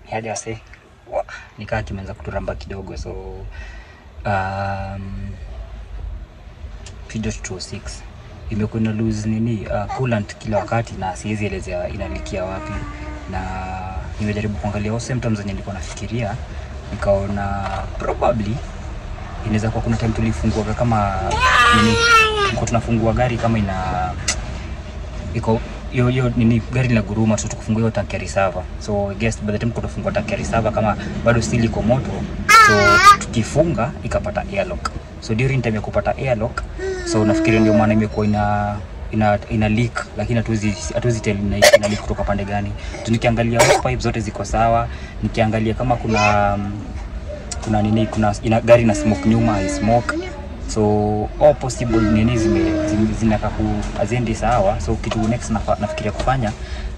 Niaje wase, nikaa kimeanza kuturamba kidogo. So Peugeot 206 imekuwa ina lose nini, coolant kila wakati, na siwezi elezea inalikia wapi. Na nimejaribu kuangalia all symptoms zenye nilikuwa nafikiria, nikaona probably inaweza kuwa kuna time tulifungua kama nini, tulikuwa tunafungua gari kama ina iko hiyo nini, gari lina guruma, so tukufungua hiyo tank ya reserve. So I guess by the time tunafungua tank ya reserve kama bado still iko moto, so tukifunga ikapata airlock. So during time ya kupata airlock, so nafikiria ndio maana imekuwa ina leak, lakini hatuwezi tell ina leak kutoka pande gani. Nikiangalia hose pipe zote ziko sawa, nikiangalia kama kuna nini, kuna ina, gari na smoke nyuma, hai smoke. So all possible nini zinakaa haziendi sawa. So kitu next nafikiria kufanya,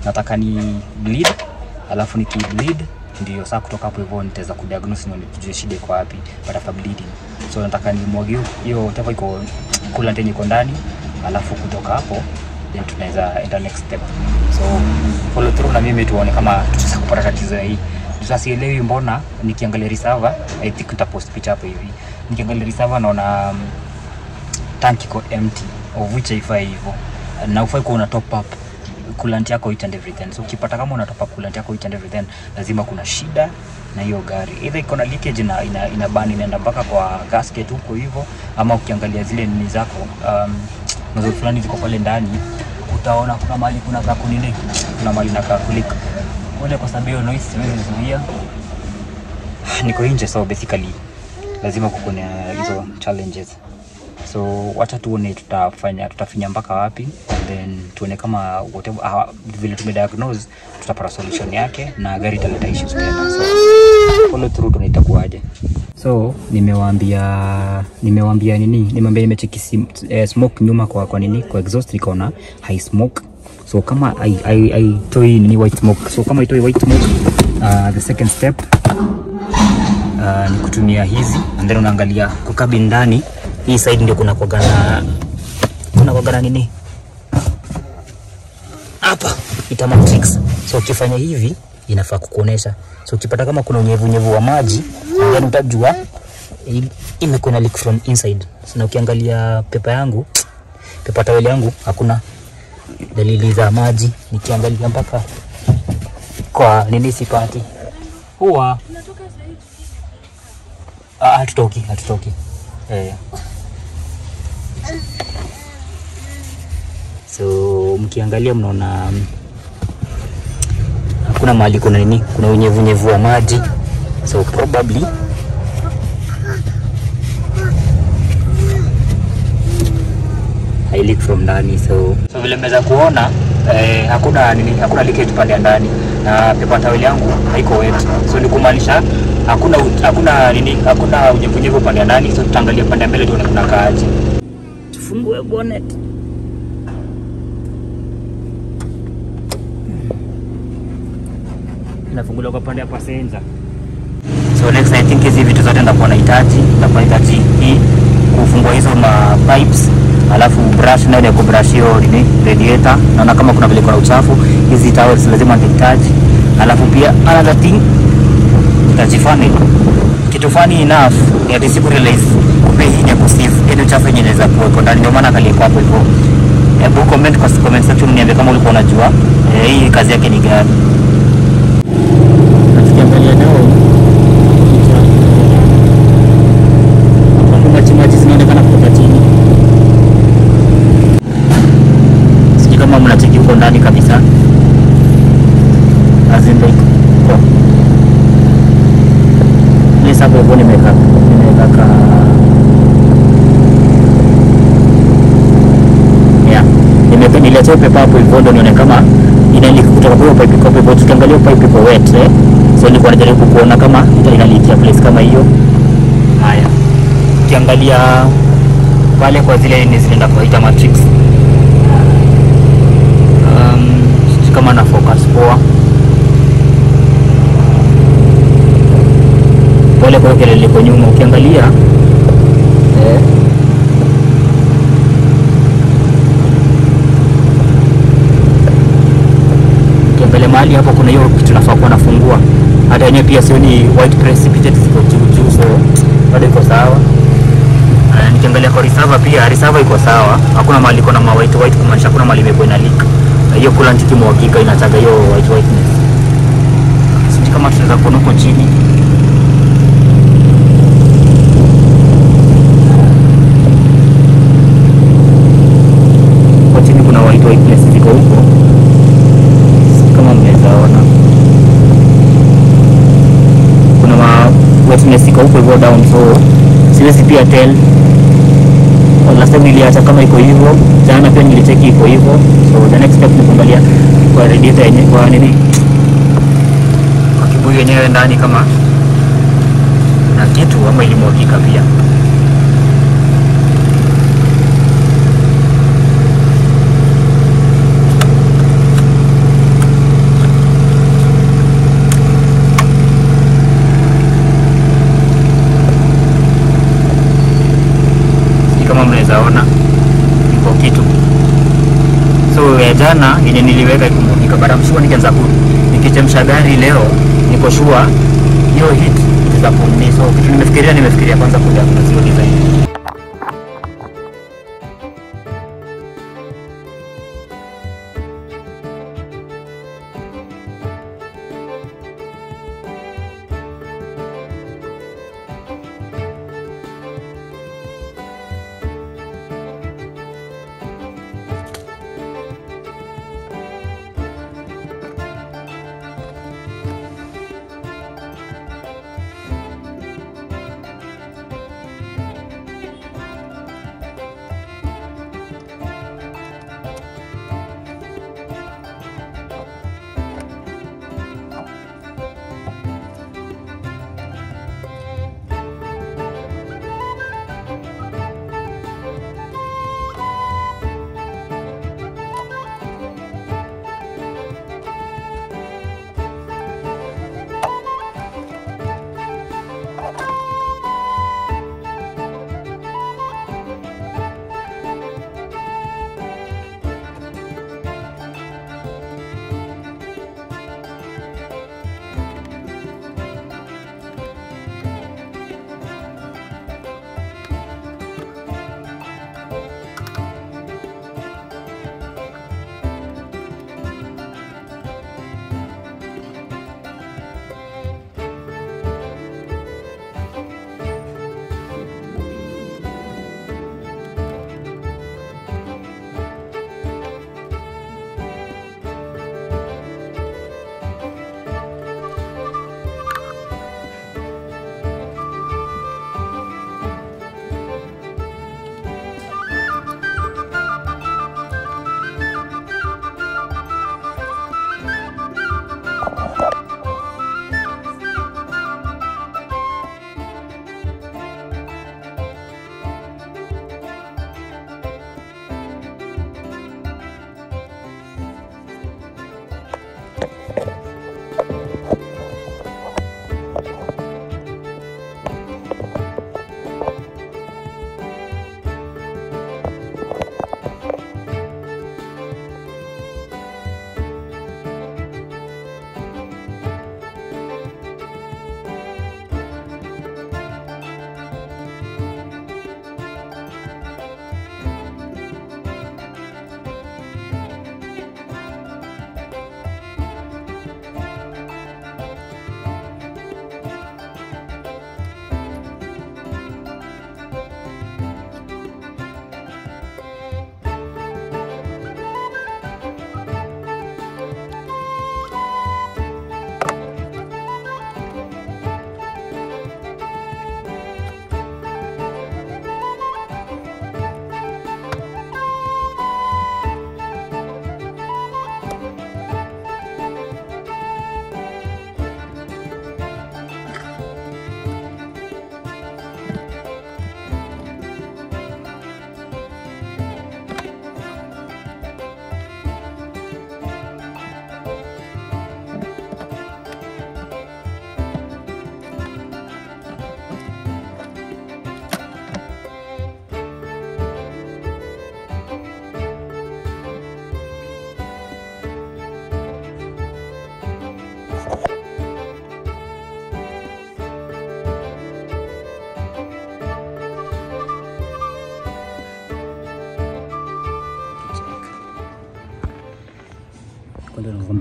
nataka ni bleed, alafu niki bleed ndio saa kutoka hapo hivyo nitaweza kudiagnose na nijue shida iko wapi, but after bleeding. So nataka ni mwage hiyo whatever iko coolant yenye iko ndani, alafu kutoka hapo then tunaweza enda next step. So follow through na mimi tuone kama tutaweza kupata tatizo hii. Sasa sielewi mbona nikiangalia reserve, I think nitapost picha hapo hivi. Nikiangalia reserve naona tank iko empty, of which haifai hivyo. Na ufai kuwa una top up coolant yako each and everything. So ukipata kama una top up coolant yako each and everything, lazima kuna shida na hiyo gari. Either iko na leakage na ina burn inaenda mpaka kwa gasket huko hivyo, ama ukiangalia zile nini zako nozzle fulani ziko pale ndani, utaona kuna mahali kuna kakunini, kuna mahali na kakulik. Pole kwa sababu hiyo noise siwezi zuia. Niko nje, so basically lazima kuko na hizo challenges. So wacha tuone tutafinya mpaka wapi, then tuone kama whatever vile tumediagnose tutapata solution yake na gari italeta issues tena. So follow through tuone itakuwaje. So nimewaambia nini? Nimewaambia nimecheki smoke nyuma kwa nini? Kwa exhaust nikaona high smoke. So kama I toi nini white smoke. So kama itoi white smoke, the second step ni kutumia hizi, and then unaangalia kwa cabin ndani. Hii side ndio kuna kuagana nini hapa ita matrix. So ukifanya hivi inafaa kukuonesha. So ukipata kama kuna unyevunyevu wa maji, then utajua imekuwa na leak from inside. So na ukiangalia pepa yangu, pepa towel yangu, hakuna dalili za maji. Nikiangalia mpaka kwa nini sipati. Huwa hatutoki. So mkiangalia mnaona hakuna mahali kuna nini, kuna unyevunyevu wa maji. So probably I leak from ndani. So vile mmeweza kuona hakuna nini, hakuna leakage pande ya ndani, na paper towel yangu haiko wet. So ni kumaanisha hakuna nini, hakuna unyevunyevu pande ya ndani. So tutaangalia pande ya mbele tuone kuna kaaje. Tufungue bonnet. Inafunguliwa kwa pande ya passenger. So next I think hizi vitu zote nitakuwa nahitaji. Nitakuwa nahitaji hii kufungua hizo ma pipes, alafu brush nayo ya kubrush hiyo nini radiator. Naona kama kuna vile kuna uchafu, hizi towels lazima nitahitaji. Alafu pia another thing nitajifanya kitu funny enough ni ati siku realize kumbe hii ni kusifu ile uchafu yenye inaweza kuwa ndani, ndio maana kalikuwa hapo hivyo. Hebu comment kwa comment section niambie kama ulikuwa unajua hii kazi yake ni gani. Tukiangalia leo hapo maji zinaonekana kutoka chini. Sijui kama mnacheki huko ndani kabisa. As in like kwa ni sababu hapo nimeweka yeah, niliacha pepa hapo hivyo ndio nione kama ina leak kutoka kwa pipe iko hapo. Tukiangalia pipe iko wet so nilikuwa najaribu kuona kama ina leak ya place kama hiyo. Haya, ukiangalia pale kwa zile ni zinaenda kwa heater matrix, kama na focus poa pole kwa kelele iko nyuma. Ukiangalia ukiangalia mahali hapo kuna hiyo kitu nafaa kuwa nafungua. Pia sioni white precipitate ziko juu juu, so bado iko sawa. Nikiangalia kwa reservoir pia, reservoir iko sawa. Hakuna mahali iko na ma white white, kumaanisha hakuna mahali imekuwa ina leak. Na hiyo coolant ikimwagika inataga hiyo white whiteness. Sijui kama tunaweza kuona huko chini. Huko chini kuna white whiteness ziko huko. Sijui kama mnaweza ona. Kuna ma wetness iko huko hivyo down, so siwezi pia tell. Last time niliacha kama iko hivyo, jana pia nilicheki iko hivyo. So the next step ni kuangalia kwa radiator yenyewe, kwa nini, kwa kibuyu yenyewe ndani kama na kitu ama ilimwagika pia. Kama mnaweza ona iko kitu. So ya jana yenye niliweka ikumwagika, but I'm sure nikianza nikichemsha gari leo niko sure hiyo heat itapumni. So kitu nimefikiria kwanza kudiagnose hiyo design.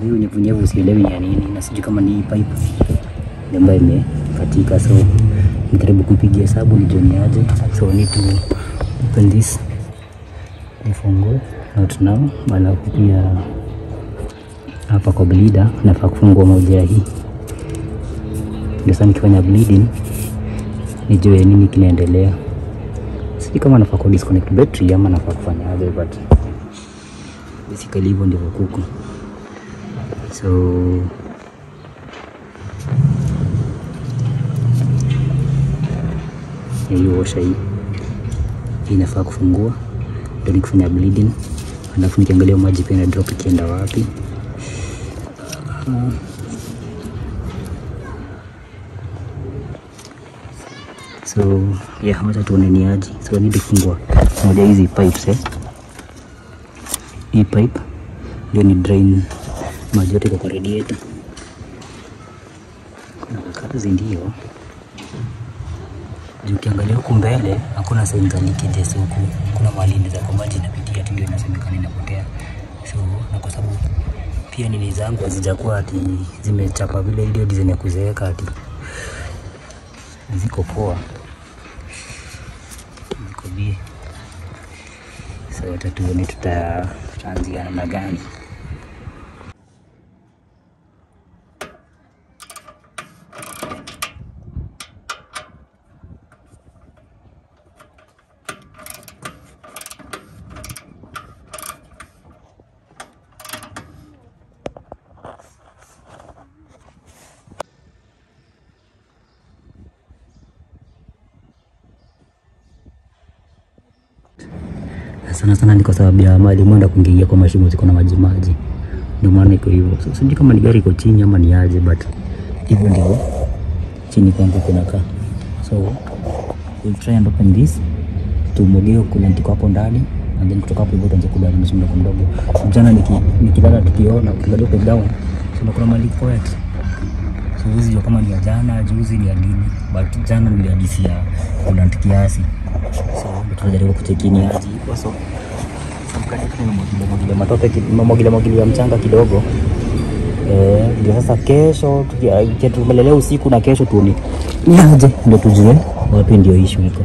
And hiyo unyevunyevu sielewi ya nini, na sijui kama ni hii pipe ambayo imekatika, so nijaribu kuipigia hesabu nijue ni aje. So I need to open this, nifungue, not now. Alafu pia hapa kwa bleeder nafaa kufungua moja ya hii, ndio sasa nikifanya bleeding nijue nini kinaendelea. Sijui kama nafaa ku disconnect battery ama nafaa kufanya aje, but basically hivyo ndivyo kuko. So hii washer hii inafaa kufungua ndio nikifanya bleeding, alafu nikiangalia maji pia ina drop ikienda wapi. So yeah, wacha tuone ni aje. So I need kufungua moja hizi pipes Hii pipe ndio ni drain maji yote kwa radiator. Kuna kazi ndio. Juu ukiangalia huku mbele hakuna sign za leakage huku. Kuna mahali inaweza kwa maji inapitia tu ndio inasemekana inapotea. So na kwa sababu pia nini zangu hazijakuwa ati zimechapa vile ile design ya kuzeeka ati ziko poa, ziko bie. So tuone tutaanzia namna gani. Sana sana ni kwa sababu ya mali mwenda kuingia kwa mashimo ziko na maji maji, ndio maana iko hivyo. So sijui kama ni gari iko chini ama ni aje, but hivyo ndio chini kwangu kunakaa. So we'll try and open this, tumwage coolant iko hapo ndani, and then kutoka hapo hivyo tuanze kudai mdogo mdogo. Jana nikilala tukiona ukiangalia uko down, so kuna mali iko wet. So huwezi jua kama ni ya jana, juzi ni ya lini, but jana nilihadisia coolant kiasi. So tunajaribu kucheki ni aje iko. So matope mwagilia mchanga kidogo. Ndio sasa kesho tumelelea usiku na kesho tuone ni aje, ndio tujue wapi ndio issue iko.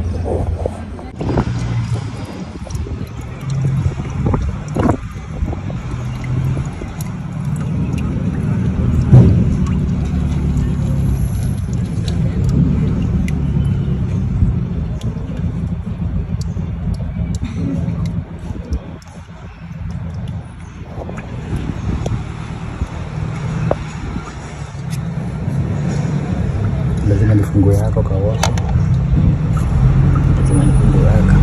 Lazima nifungue yako kwa washa. Lazima nifungue yako.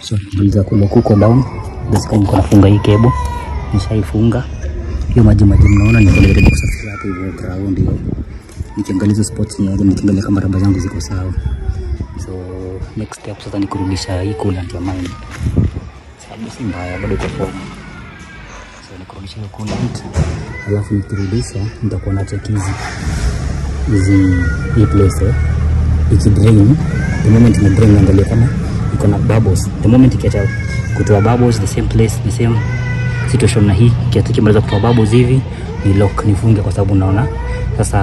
So nimaliza kule kuko down. Basically niko nafunga hii cable. Nishaifunga. Hiyo maji mnaona ni kule ile kusafisha hapo hivyo ground hiyo. Nikiangalia hizo spots ni aje, nikiangalia kama raba zangu ziko sawa. So next step sasa ni kurudisha hii coolant ya mine. Sababu si mbaya bado iko form. So ni kurudisha hiyo coolant. Alafu nikirudisha nitakuwa na check hizi hii place. Ikidrain, the moment ina drain angalia kama iko na bubbles. The moment ikiacha kutoa bubbles, the same place, the same situation na hii kiatu kimaliza kutoa bubbles hivi ni lock, nifunge, kwa sababu naona sasa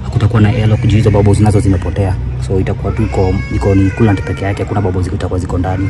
hakutakuwa na airlock juu hizo bubbles nazo zimepotea. So itakuwa tu iko ni coolant peke yake, hakuna bubbles zitakuwa ziko ndani.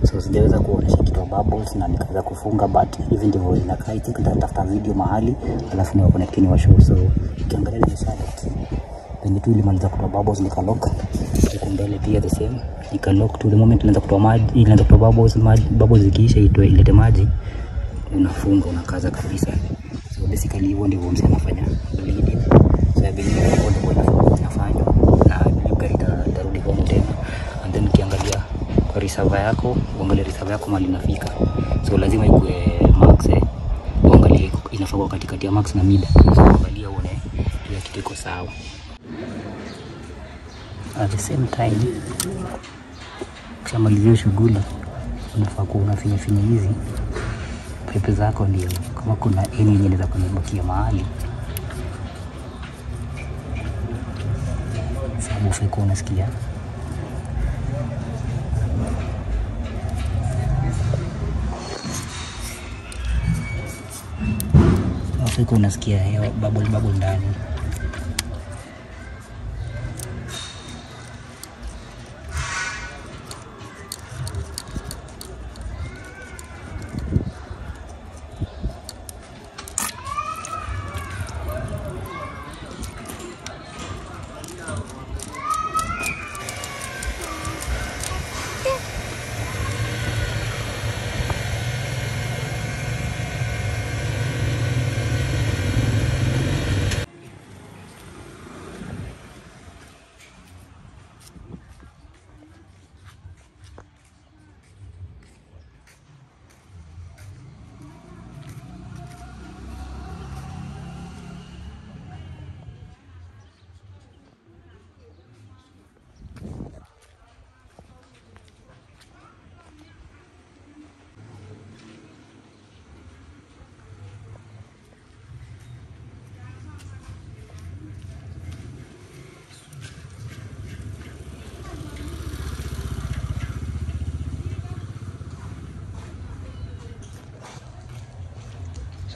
So sijaweza kuonyesha kitu bubbles na nikaweza kufunga, but hivi ndivyo inakaa. I think nitatafuta video mahali alafu niwa connect ni washow. So ukiangalia nimesha penye tu ilimaliza kutoa bubbles nika lock. Huko mbele pia the same nika lock to the moment inaanza kutoa maji, inaanza kutoa bubbles, maji bubbles zikiisha itoe ilete maji, unafunga unakaza kabisa. So basically hivyo ndivyo msee anafanya bleeding. So I believe hivyo ndivyo inafanywa, na I believe gari itarudi home tena. And then ukiangalia kwa reservoir yako, uangalie reservoir yako mahali inafika. So lazima ikuwe max, uangalie inafaa kuwa katikati ya max na mid. So angalia uone kila kitu iko sawa. At the same time ukishamalizia shughuli unafaa kuwa unafinya finya hizi pipe zako, ndio kama kuna any yenye inaweza kubakia mahali, sababu ufai kuwa unasikia unasikia hewa bubble bubble ndani.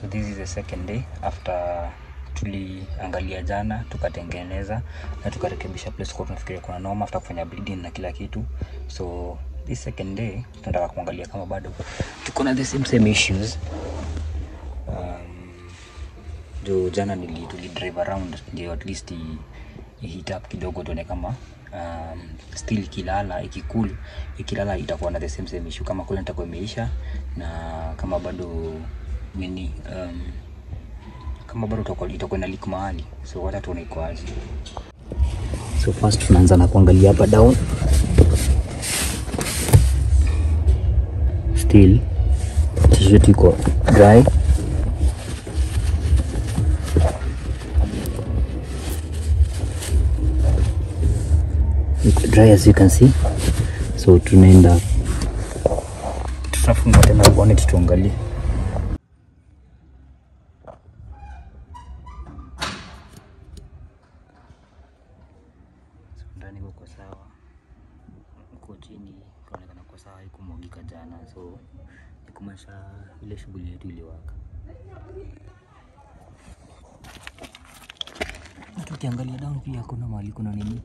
So this is the second day after tuliangalia jana, tukatengeneza na tukarekebisha place kwa tunafikiria kuna noma after kufanya bleeding na kila kitu. So this second day tunataka kuangalia kama bado tuko na the same issues. Jo jana tuli drive around ndio at least heat up kidogo tuone kama still ikilala, ikikul ikilala itakuwa na the same issue, kama coolant itakuwa imeisha na kama bado nini, kama bado itakuwa na leak mahali. So wacha tuone iko aje. So first tunaanza na kuangalia hapa down. Still t-shirt iko dry. Iko dry as you can see. So tunaenda tutafungua tena bonnet tuangalie. Ndani uko sawa, uko chini kuonekana kwa sawa, haikumwagika jana, so ni kumaanisha ile shughuli yetu iliwaka. Tukiangalia down pia kuna mahali kuna nini,